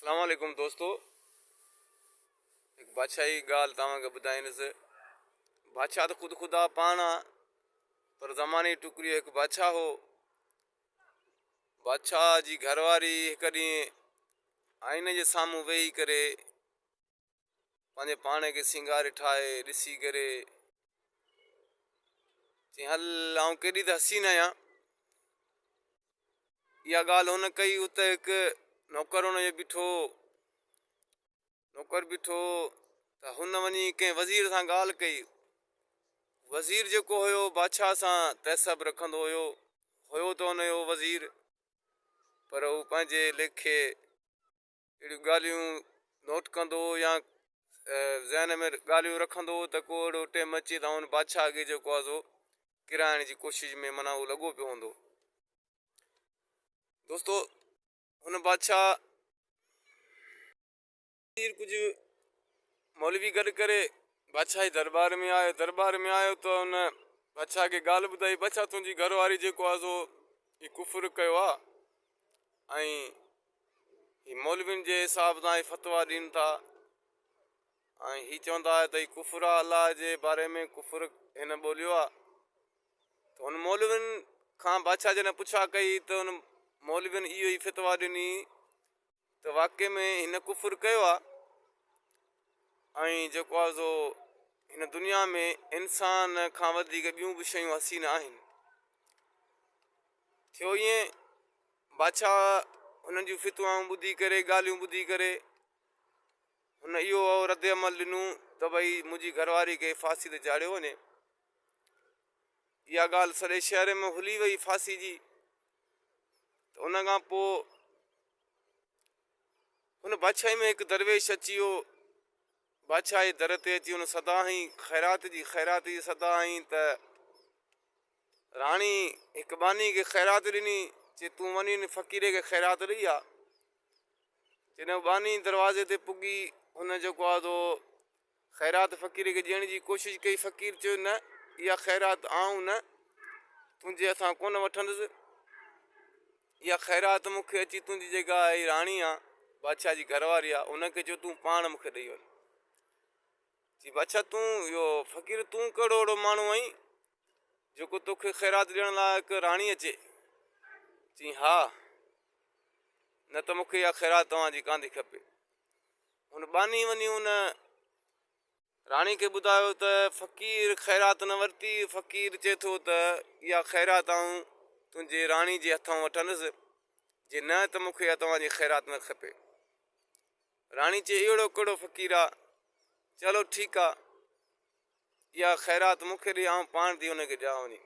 اسلام عليڪم دوستو هڪ بادشاهي ڳالهه توهان کي ٻڌائيندس بادشاهه ته خود خدا پاڻ آ پر زماني ٽڪري هڪ بادشاهه هو بادشاهه جي گهر واري هڪ ڏينهن آئيني جي سامهون ويهي ڪري پنهنجي پاڻ کي سينگاري ٺاهي ڏسي ڪري چي هل آئون ڪيڏي ته حسين آهيان اها ڳالهه هن ڪئي اتي هڪ نوڪر هن جو بيٺو هو نوڪر بيٺو هو ته هن وڃي ڪنهن وزير سان ڳالهه ڪئي وزير جيڪو هيو بادشاهه سان تعصب رکندو هيو هيو ته هن جو وزير پر هو پنهنجي ليکي اهڙيون ڳالهيون نوٽ ڪندو هو يا ذهن ۾ ڳالهيون رکندو هو ته ڪو اهڙو ٽيم اچي ته ان بادشاهه کي جيڪو آهي سو ڪيرائڻ جي ڪوشش ۾ معنيٰ هو لڳو پيو هوندو دوستو هن بادشاهه ڪجهه مولوي گڏ ڪري بادشاهي دربار ۾ آيو دربار ۾ آيو ته ان بادشاهه کي ڳالهه ٻڌائي بادشاهه تنهنجي گهر واري جيڪو آهي سو هي ڪفر ڪيو آهي ۽ هي مولوين جي حساب سان هي فتوا ڏين ٿا ۽ هي چوندا آهي ته هي ڪفر آهي الله جي باري ۾ ڪفر هن ٻوليو آهي ته هن مولوين کان بادشاهه جڏهن پڇا ڪئي ته هن مولوين اهو ئي فتوا ڏني ته واقعي ۾ هن ڪفر ڪيو آهي ۽ جيڪو آهي سو هن دنيا ۾ انسان کان وڌيڪ ٻيون به شيون حسين آهن ٿيو ائين بادشاهه هنن جون فتوائون ٻڌي ڪري ڳالهيون ٻڌي ڪري هن اهو رد عمل ڏنو ته ڀئي منهنجي گهر واري کي ڦاسي تي چاڙهيو وڃي اها ڳالهه سڄي شهر ۾ هلي وئي ڦاسي جي ته ان کان پوء هن بادشاهي ۾ هڪ درويش اچي ويو بادشاهه جي در تي اچي هن صدا هنئي خيرات جي خيرات جي صدا هنئي ته راڻي هڪ ٻانهي کي خيرات ڏني چي تون وڃي هن فقير کي خيرات ڏئي آ جڏهن ٻانهي دروازي تي پڳي هن جيڪو آ سو خيرات فقير کي ڏيڻ جي ڪوشش ڪئي فقير چيو نه اها خيرات آئون نه تنهنجي هٿان ڪونه وٺندس اها خيرات مون کي اچي تنهنجي جيڪا هي راڻي آ بادشاهه جي گهر واري آ ان کي چيو تون پاڻ مون کي ڏئي وڃ چي بادشاهه تون اهو فقير تون ڪهڙو اهڙو ماڻهو آهين جيڪو توکي خيرات ڏيڻ لاء هڪ راڻي اچي چي ها نه ته مون کي اها خيرات توهان جي ڪانه ٿي کپي هن ٻانهي وڃي ان راڻي کي ٻڌايو ته فقير خيرات نه ورتي فقير چئي ٿو ته اها خيرات آئون تنهنجي راڻي جي هٿان وٺندس جي نه ته مون کي اها توهان جي خيرات نه کپي راڻي چي اهڙو ڪهڙو فقير آ چلو ٺيڪ آ اها خيرات مون کي ڏي آئون پاڻ ٿي ان کي ڏيان وڃي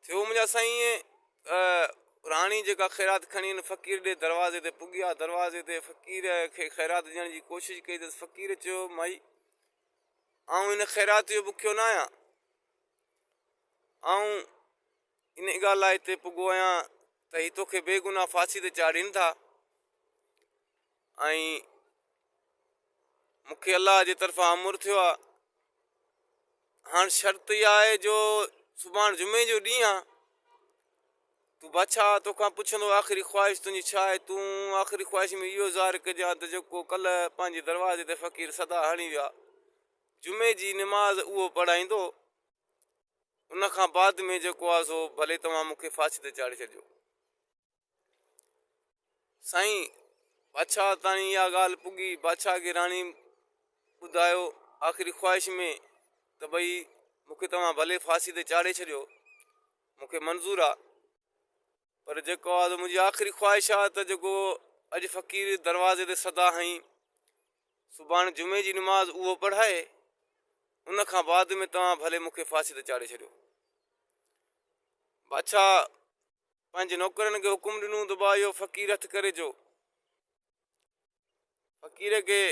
ٿيو منهنجا سائين راڻي جيڪا خيرات کڻي ان فقير ڏي دروازي تي پڳي آ دروازي تي فقير کي خيرات ڏيڻ جي ڪوشش ڪئي ته فقير چيو مائي آئون هن خيرات جو بکيو نه آهيان آئون ان ڳالهه لاء هتي پڳو آهيان ته هي توکي بيگناهه ڦاسي تي چاڙهين ٿا ۽ مون کي الله جي طرفان امر ٿيو آهي هاڻ شرط اها آهي جو سڀاڻ جمعي جو ڏينهن آهي تون بادشاهه توکان پڇندو آخري خواهش تنهنجي ڇا آهي تون آخري خواهش ۾ اهو ظاهر ڪجان ته جيڪو ڪلهه پنهنجي دروازي تي فقير صدا هڻي ويا جمعي جي نماز اهو پڙهائيندو ان کان بعد ۾ جيڪو آهي سو ڀلي توهان مون کي ڦاسي تي چاڙهي ڇڏجو. سائين بادشاهه تائين اها ڳالهه پڳي بادشاهه کي راڻي ٻڌايو آخري خواهش ۾ ته ڀئي مون کي توهان ڀلي ڦاسي تي چاڙهي ڇڏيو مون کي منظور آهي پر جيڪو آهي منهنجي آخري خواهش آهي ته جيڪو اڄ فقير دروازي تي صدا هنئي سڀاڻ جمعي جي نماز اهو پڙهائي ان کان بعد ۾ توهان ڀلي مون کي ڦاسي تي چاڙهي ڇڏيو. بادشاهه پنهنجي نوڪرن کي حڪم ڏنو ته با اهو فقير هٿ ڪري جو فقير کي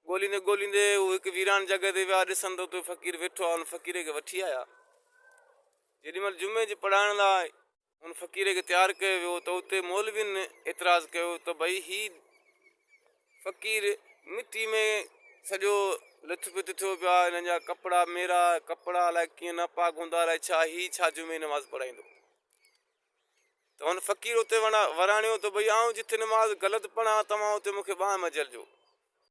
ڳوليندي ڳوليندي هو هڪ ويران جڳهه تي ويا ڏسن ته اتي فقير ويٺو آهي ان فقير کي وٺي آيا جيڏي مهل جمعي جي پڙهائڻ لاء ان فقير کي تيار ڪيو ويو ته اتي مولوين اعتراض ڪيو ته ڀئي هي فقير مٽي ۾ سڄو لٿ پٿ ٿيو پيو آهي هنن جا ڪپڙا ميرا ڪپڙا الائي ڪيئن ناپاڪ هوندا الائي ڇا هي ڇا جمعي نماز پڙهائيندو. ته هن فقير اتي وراڻيو ته ڀئي آئون جتي نماز غلط پڙهان توهان اتي مون کي ٻانهن ۾ جهلجو.